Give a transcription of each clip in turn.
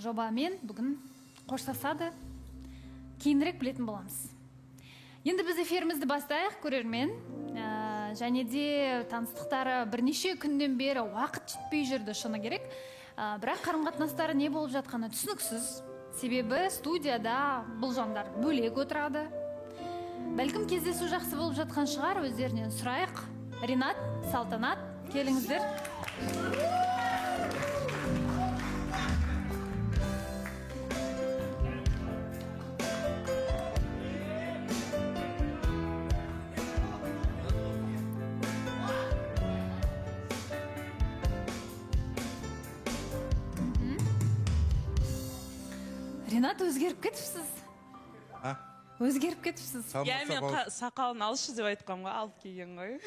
Жобамен бүгін қоштасады. Кейінірек білетін боламыз. Енді біз эфирімізді бастайық, көрермен. Және де таныстықтары бірнеше күннен бері уақыт жетпей жүрді, шыны керек. Бірақ қарым-қатынастары не болып жатқаны түсініксіз. Себебі студияда бұл жандар бөлек отырады. Бәлкім кездесу жақсы болып жатқан шығар, өздерінен сұрайық. Ринат, Салтанат, келіңіздер. Ринат, өзгеріп кетіпсіз. А? Өзгеріп кетіпсіз. Иә, мен сақалын алшы деп айтқам ғой, алып келген ғой.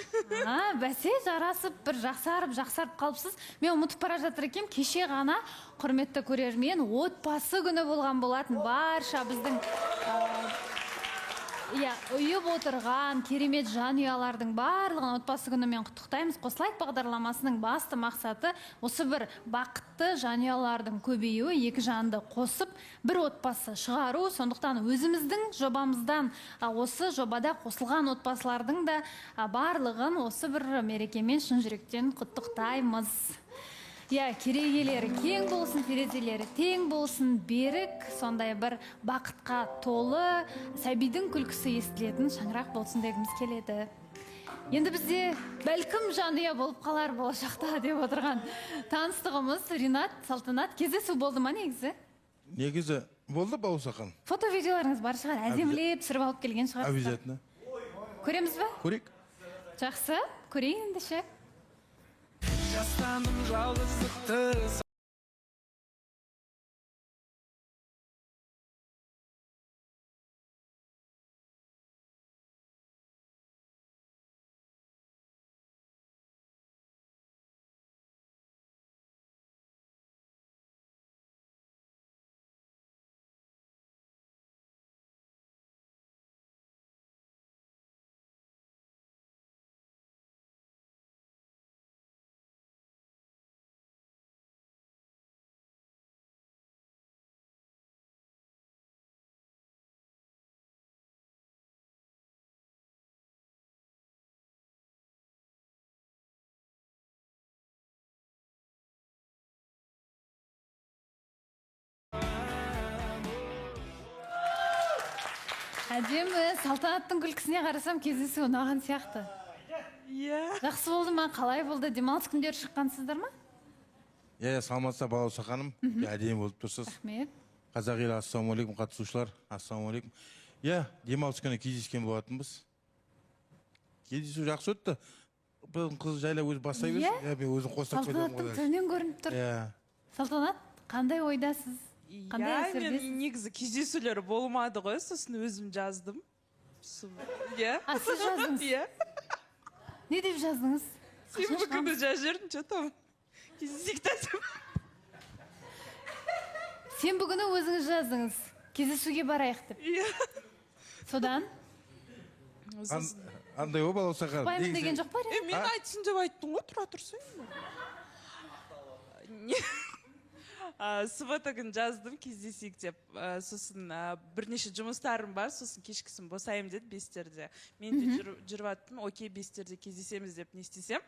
А, бәсе, жарасып, бір жақсарып, жақсарып қалыпсыз. Мен ұмытып бара жатыр екенмін, кеше ғана, құрметті көрермен, отбасы күні болған болатын. Барша біздің, иә, ұйып отырған керемет жанұялардың барлығын отбасы күнімен құттықтаймыз. Қосылайық бағдарламасының басты мақсаты осы бір бақытты жанұялардың көбеюі, екі жанды қосып бір отбасы шығару. Сондықтан өзіміздің жобамыздан, осы жобада қосылған отбасылардың да, барлығын осы бір мерекемен шын жүректен құттықтаймыз. Иә, керегелері кең болсын, терезелері тең болсын, берік, сондай бір бақытқа толы, сәбидің күлкісі естілетін шаңырақ болсын дегіміз келеді. Енді бізде бәлкім жанұя болып қалар болашақта деп отырған таныстығымыз Ринат, Салтанат, кездесу болды ма негізі? Негізі болды, Балауса ханым. Фото видеоларыңыз бар шығар, әдемілеп түсіріп алып келген шығарсыздар. Обязательно. Көреміз бе? Көрейік. Жақсы, көрейін ендеше. Жастаным жалғыздықты. Әдемі, Салтанаттың күлкісіне қарасам кездесу ұнаған сияқты. Иә. Жақсы болды ма, қалай болды? Демалыс күндері шыққансыздар ма? Иә, саламатсыз ба, Балауса ханым? Әдемі болып тұрсыз. Рахмет. Қазақ елі, ассалаумағалейкум, қатысушылар, ассалаумағалейкум. Иә, демалыс күні кездескен болатынбыз. Кездесу жақсы өтті. Біздің қыз жайлап өзі бастай берсін. Иә? Иә, мен өзім қостап кетемін Салтанаттың ғой. түрінен көрініп тұр. Иә. Салтанат, қандай ойдасыз? Қандай Иә, мен әсердесіз? негізі кездесулер болмады ғой, сосын өзім жаздым. Иә. А, сіз жаздыңыз? Иә. Не деп жаздыңыз? Сенбі күні жазып жібердім, че там? Кездесейік та деп. Сенбі күні өзіңіз жаздыңыз. Кездесуге барайық деп. Иә. Содан? Сосын Андай ғой, Балауса ханым. Шықпаймын Негізі деген жоқ па? Мен айтсын деп айттың ғой, тұра тұрсаң. Не? Суббота күні жаздым, кездесейік деп. Сосын, бірнеше жұмыстарым бар, сосын кешкісін босаймын деді 5-терде. Мен де жүріп аттым, окей, 5-терде кездесеміз деп не істесем,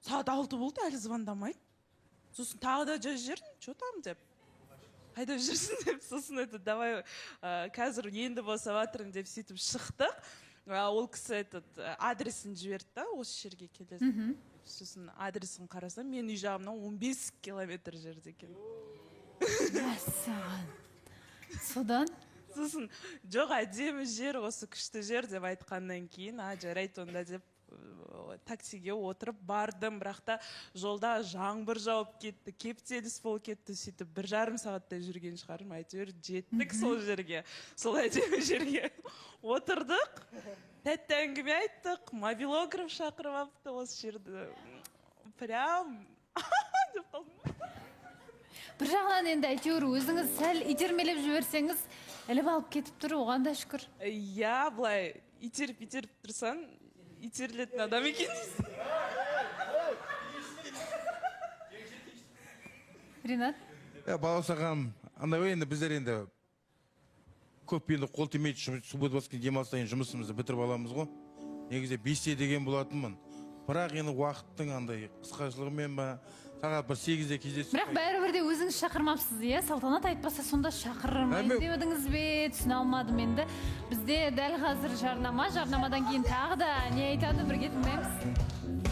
сағат 6 болды, әлі звондамайды. Сосын тағы да жазып жібердім, че там деп. Қайда жүрсің деп. Сосын айтты, давай, қазір енді босап жатырмын деп сөйтіп шықтық. Ол кісі этот, адресін жіберді да, осы жерге келесің. Сосын адресін қарасам, менің үй жағымнан 15 километр жерде екен. Мәссаған. Содан? Сосын, жоқ, әдемі жер, осы күшті жер деп айтқаннан кейін, а, жарайды онда деп, таксиге отырып бардым, бірақ та жолда жаңбыр жауып кетті, кептеліс болып кетті, сөйтіп бір жарым сағаттай жүрген шығармын, әйтеуір жеттік сол жерге, сол әдемі жерге отырдық, тәтті әңгіме айттық, мобилограф шақырып алыпты осы жерді, прям деп қалдым. Бір жағынан енді әйтеуір өзіңіз сәл итермелеп жіберсеңіз, іліп алып кетіп тұр, оған да шүкір. Иә, былай итеріп итеріп тұрсаң, итерілетін адам екен дейсің. Ринат? Балауса ханым, Андай ғой енді, біздер енді көп енді қол тимейді, суббота, воскресенье демалыстан кейін жұмысымызды бітіріп аламыз ғой. Негізі 5-те деген болатынмын, бірақ енді уақыттың андай қысқашылығымен ба, сағат бір 8-де кездесіп. Бірақ бәрібір де өзіңіз шақырмапсыз, иә? Салтанат айтпаса, сонда шақырмайын демедіңіз бе? Түсіне алмадым. Енді бізде дәл қазір жарнама. Жарнамадан кейін тағы да не айтады, бірге тыңдаймыз.